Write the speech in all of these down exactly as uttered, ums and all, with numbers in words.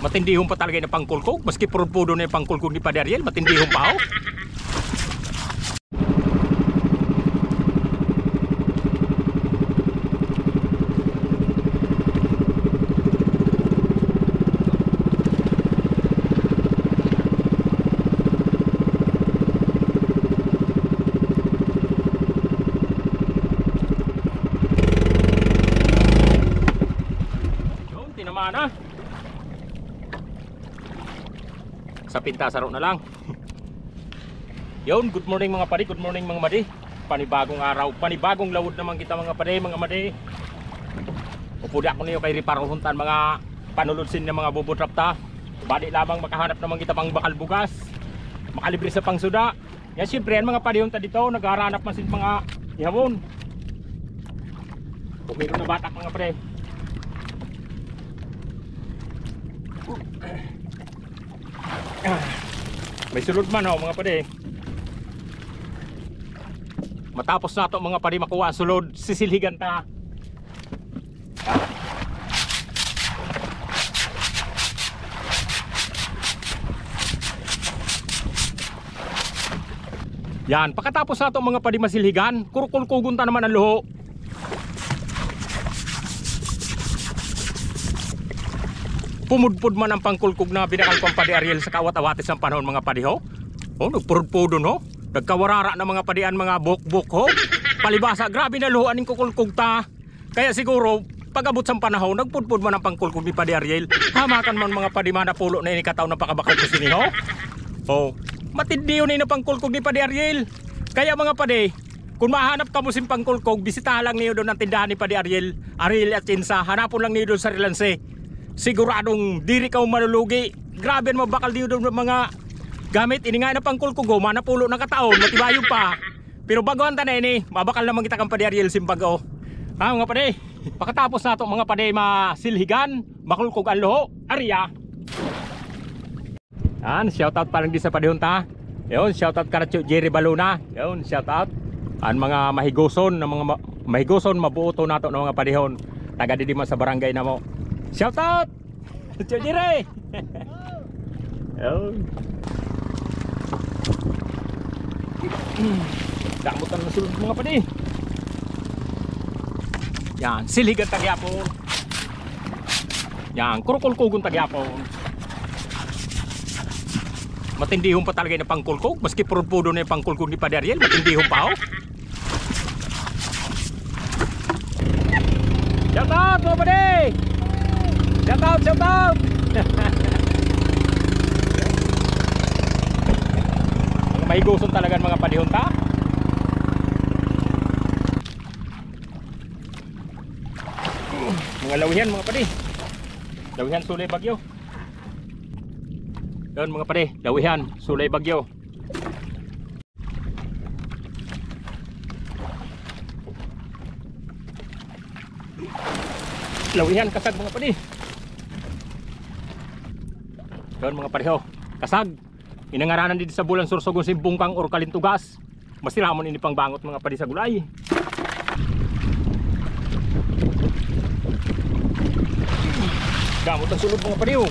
Matindihon pa talaga ini pangkulkug. Maski purudpudon na ini pangkulkug ni Padi Ariel, matindihon pa, ho. Yun, tinamaan na. Sa pinta, saro na lang. Yun, good morning, mga padi, good morning, mga madi. Panibagong araw, panibagong lawod naman kita, mga padi, mga madi. Upod ako niyo kay riparohon ta an mga panulod sin mga bubutrap ta. Badi lamang makahanap naman kita pangbakal bugas, makalibre sa pangsuda. Yan, siyempre, an mga padihon ta dito, naghahanap man sin mga ihawon. Pumiro na batak, mga padi. May sulod man, ho, mga padi. Matapos nato, mga padi, makuha an sulod, sisilhigan ta. Yan, pakatapos nato, mga padi, masilhigan, kurukulkugon ta naman an luho. Pumudpod man an pangkulkug na binakal ko an Padi Ariel sa kaawat-awati san panahon, mga padi, ho. O, nagpurudpudon, ho. Nagkawarara na, mga padi, an mga bukbuk, ho. Palibasa, grabe na luho an inkukulkug ta. Kaya siguro, pag-abot san panahon, nagpudpod man an pangkulkug ni Padi Ariel. Hamakan man, mga padi, manapulo na ini kataw na pakabakal ko sini, ho. O, matindihon ini pangkulkug ni Padi Ariel. Kaya, mga padi, kon mahahanap kamo sin pangkulkug, bisitaha lang niyo dun an tindahan ni Padi Ariel, Ariel Atienza. Hanapon lang niyo dun sa Reliance. Siguradong diri kamo malulugi. Grabe an mabakal niyo dun mga gamit. Ini ngani pangkulkug, o, manapulo na kataon, matibayon pa. Pero bag-ohan ta na ini, mabakal naman kita kan Padi Ariel sin bag-o. Ha, mga padi? Pakatapos nato, mga padi, masilhigan, makulkug an luho, arya. Yan, shout out pa lang di sa padihon ta. Yun, shout out kara Tio Jerry Baluna. Yun, shout out. An mga mahigoson, na mga ma-, mahigoson, mabuoton nato na mga padihon. Taga didi man sa barangay namo. Shout out! Tio Jerry! Yun. Damo ta na sulod, mga padi. Yan, silhigan ta gihapon. Yan, kurukulkugon ta gihapon. Matindihon pa talaga ini pangkulkug, maski purudpudon na ini pangkulkug ni Padi Ariel, matindihon pa, ho. Shout out, mga padi! Shout out, shout out! Mga mahigoson talaga an mga padihon ta. Mga lawihan, mga padi. Lawihan, sulay bagyo. Yun, mga padi, lawihan, sulay bagyo. Lawihan, kasag, mga padi. Yun, mga padi, ho. Kasag. Inangaranan didi sa bulan Sorsogon sin bungkang or kalintugas. Masiramon ini pangbangot, mga padi, sa gulay. Damo ta sulod, mga padi, o.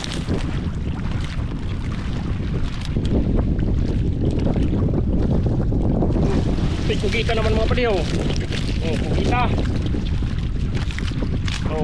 Tig kugita naman, mga padi, o. O, kugita. O.